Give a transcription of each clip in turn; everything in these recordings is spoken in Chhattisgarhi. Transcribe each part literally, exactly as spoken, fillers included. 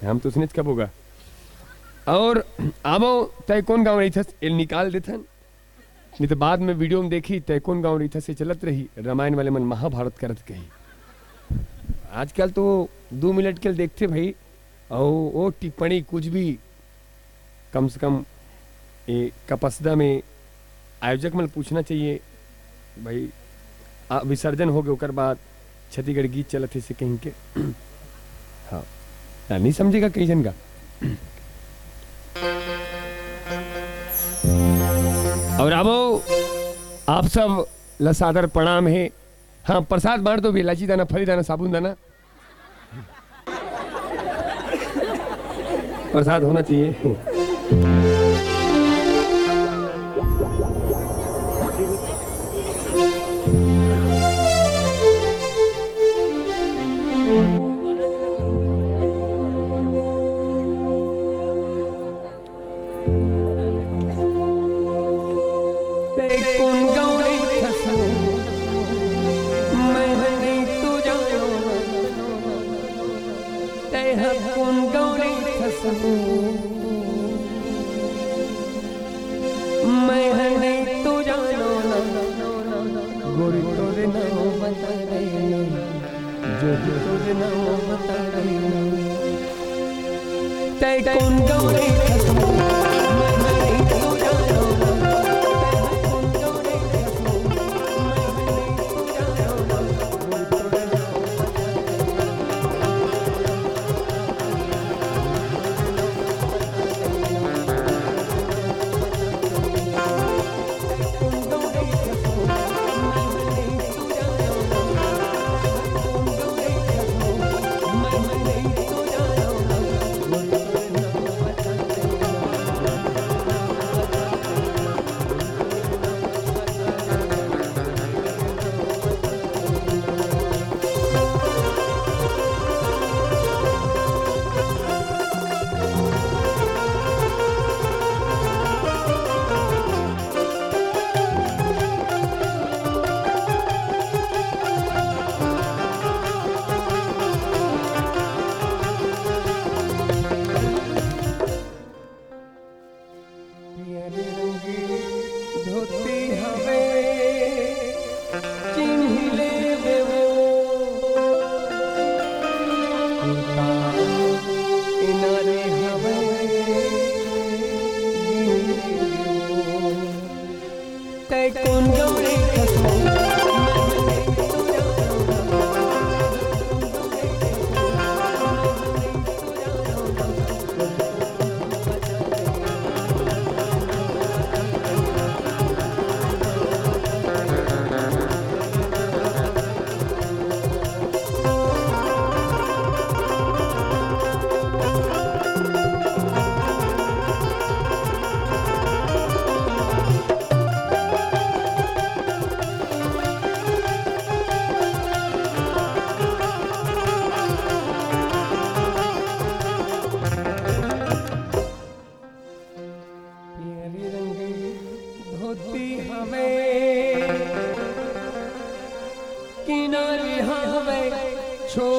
हम तो उसने कब होगा। और आबो, तय कौन गाँव रहिथस, एल निकाल देथन, नहीं तो बाद में वीडियो में देखी, तय कौन गाँव रहिथस, ये चलत रही, रामायण वाले मन महाभारत करत कही। आजकल तो दो मिनट के लिए देखते भाई, और वो टिप्पणी कुछ भी, कम से कम ये कपसदा में आयोजक मन पूछना चाहिए भाई, आ, विसर्जन हो गए, ओकर बाद छत्तीसगढ़ गीत चलत हे से कहीं के। हाँ, ना, नहीं समझेगा कई जन का। और आबो, आप सब ला सादर प्रणाम हे। हाँ, प्रसाद बांट दो भी, इलायची दाना, फली दाना, साबुन दाना। प्रसाद होना चाहिए। तै कोन गाँव रहिथस, मैं ह नइ तो जानों ना। तै ह कोन गाँव रहिथस, मैं ह नइ तो जानों ना। गोरी तोरे नाम बता दे ना। जो जो तुझे ना बता रही हूँ। तै कोन गाँव रहिथस, मैं ह नइ तो जानों ना। तै कोन गाँव रहिथस, मैं ह नइ तो जानों ना। पियर रंग धोती हवे, चिन्ह लेबे वो। कुर्ता किनारे हवे, तै कोन गाँव रहिथस? पियरी रंग धोती हवे, किनारी हवे छो।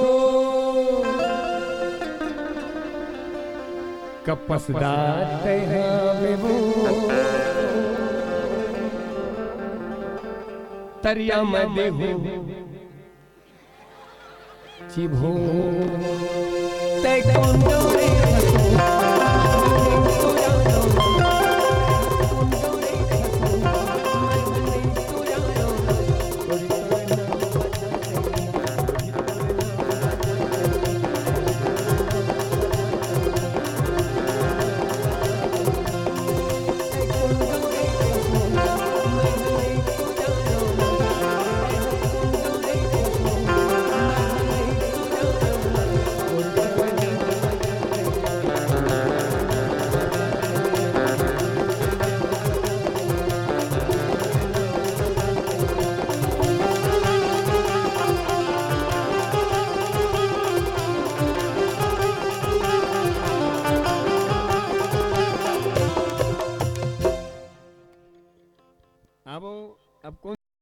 कपसदा तै हवे वो, तरिया में देहू चिभो। तै कोन गाँव रहिथस? अब, अब कौन